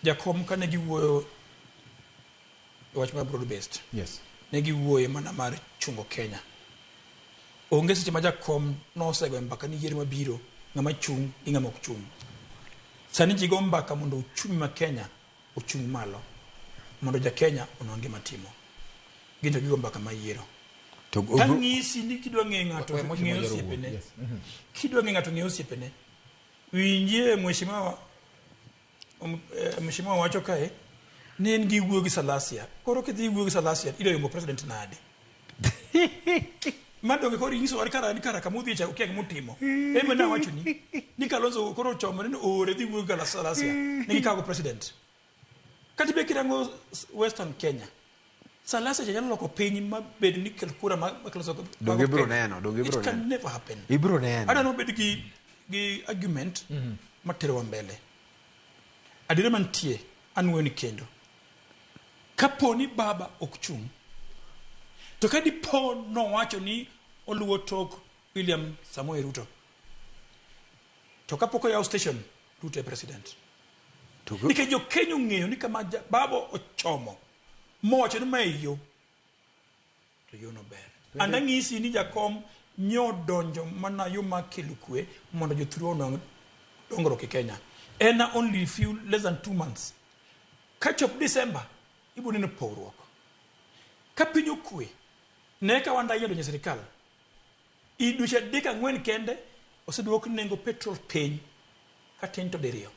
Jakom kane giwuoyo e wach mar broad based. Ne giwuoye mana mar chungo Kenya. Onge seche ma jakom nosego e mbaka ni yiero mabiro ng'ama chung' gi ng'ama ok chung'. Sani ji go mbaka mondo uchumi ma Kenya ochung' malo mondo ja Kenya onwang' gima timo. Gin to gigo mbaka ma yiero. To Kang'isi ni kidwa ng'eyo ng'ato We- we- ng'e Mheshimiwa Jaro osiepene. wuo. Yes. Kidwa ng'eyo ng'ato ng'e osiepene. Winjie mheshimiwa mheshimiwa wacho kae ne en gi wuoyo gi Salasia. Koro kidhi wuoyo gi Salasia idwa yombo president nade? Ma donge koro inyiso ni kara ni kara kama udhi cha ukia gima utimo. Ema nawacho ni ni Kalonzo koro ochomo ni oore dhi wuoyo gi Salasia ne gikawo go president. Kata be kirango Western Kenya Salasia cha nyalo loko piny ma bed ni kel kura ma Kalonzo Donge ibiro neno, donge ibiro It can neno. never happen. Ibiro neno. Adwa ni wabed gi argument materowa mbele. Adiera mantie anuoyo ni kendo. Kapo ni baba ok chung', to ka dipo nowacho ni oluwo tok William Samoei Ruto, to kapok oyaw station, Ruto e president. To Nikech jo Kenya ong'eyo ni kama baba ochomo mowacho ni mae yo, to yono ber. And ang'isi ni jakom nyodonjo mana yo mar kelo kwe mondo jothurwa onwang' dongruok e Kenya. En only few less than 2 months. Kachop December, ibiro neno pogruok. Ka piny okwe, ne ka Wandayi odonjo e sirikal, i dweche 3 4 kende oseduok nengo petrol piny katin to diriyo.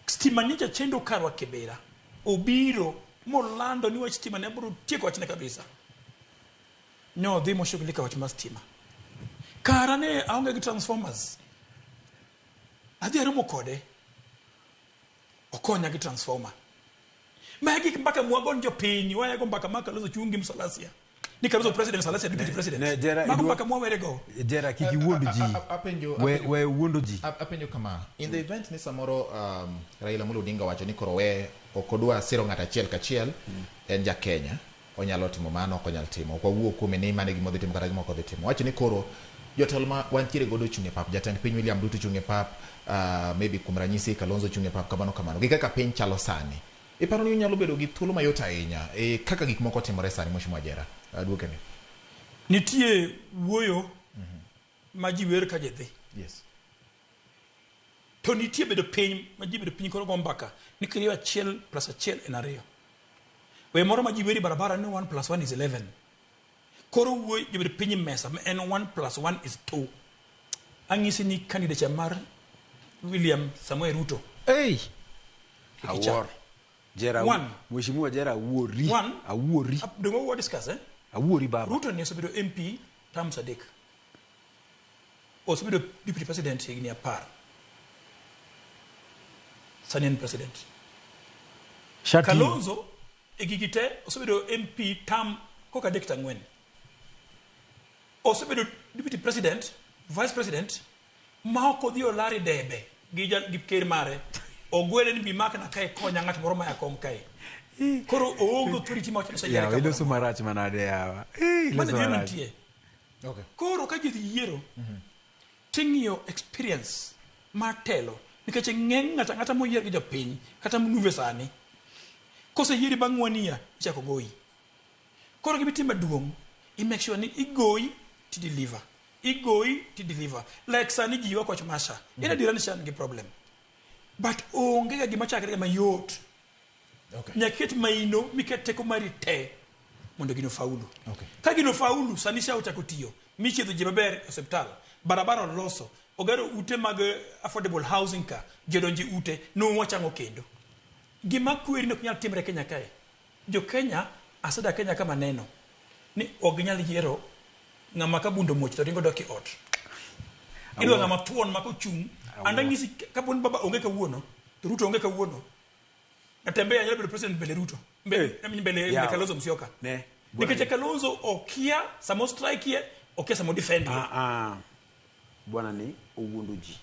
Stima nyocha chendo karwa Kibera, obiro molando ni wach stima ne abiro tieko wachne kabisa. Nyo dhi moshughulika wach mar stima. Kara ne aonge gi transformers. Adhi aromo kode. Okonya gi transformer. Ma gik mbaka mwagon jopiny, wayago mbaka ma Kalonzo chung' gi Salasia. Ni Kalonzo president, Salasia deputy president. Ne, Jera, Mago mbaka mwawere go. Jera kik iwuond ji. We wuondo ji. Apenjo kama, in the event ni samoro Raila Amolo Odinga wacho ni koro we ok odwa siro ng'ato achiel kachiel, en ja Kenya, onyalo timo mano, ok onyal timo. Ok wawuo kuome ni mano e gima odhi timo kata gima ok odhi timo. Wacho ni koro jotelo ma wantiere godo ochung' e pap, jatend piny William Ruto ochung' e pap, maybe kuom ranyisi Kalonzo ochung' e pap, kamano kamano. Gi kaka piny chalo sani, iparo ni unyalo bedo gi thuolo mayot ahinya e kaka gik moko timore sani, Mheshimiwa Jera? Duokeni. Nitie wuoyo ma ji wer ka ji dhi. To nitie bedo piny ma ji bedo piny koro go mbaka ni kiriwo 1 plus 1 en 2. We moro ma ji wer e barabara ni 1 plus 1 is 11. Koro wuoyo ji bedo piny e mesa ma en 1 plus 1 is 2. Ang'isi ni candidature mar William Samoei Ruto. Hey! Awuor. Jera, One. Mheshimiwa Jera awuori. One. Awuori. Donge wa discuss eh? Awuori baba. Ruto ni osebedo MP terms 3. Osebedo deputy president higni 10. Sani en president. Shati. Kalonzo e gigi te osebedo MP term koka 3 to 4. Osebedo deputy president, vice president ma ok odhi olari debe gi gi ker mare. Ogwele ni bi makna kae konya ng'at moro maya kom kae. Koro oonge authority ma wacho ni oseyiere Yawa, kamoro iloso marach manade yawa. Eh, Mano iloso gima marach. nitie. Koro ka ji dhi yiero, ting'iyo experience mar telo nikech ng'eny ng'ato ang'ata moyier gi jopiny kata mnuve sani koseyieri bang' 1 year ichako goyi. Koro gima itimo maduong' i make sure ni igoyi ti deliver. Igoyi ti deliver. Like sani ji ywak wach mar SHA. En adiera ni SHA nigi problem. But onge ga gima chakre ga mayot. Nyaka iket maino miket teko mari te mondo gino faulu. Ka gino faulu, sani SHA ochako tiyo, michiedho ji maber e osiptal, barabara oloso, ogero ute mag affordable housing ka, ji odonjo e ute, nuwachang'o kendo. Gima kweri ni ok nyal timre Kenya kae. Jo Kenya, asedak Kenya ka maneno ni ok ginyal yiero ng'ama ka bunda omuoch to ringo dok e ot. Idwa ng'ama thuon ma kochung', and anyisi kapo ni baba onge kawuono, to Ruto onge kawuono, Natembeya nyalo bedo president mbele Ruto, mbele mbele Kalonzo Musyoka. Ne. Nikech Kalonzo okia samo strike ye, okia samo defend ye. Bwana ni owuondo ji.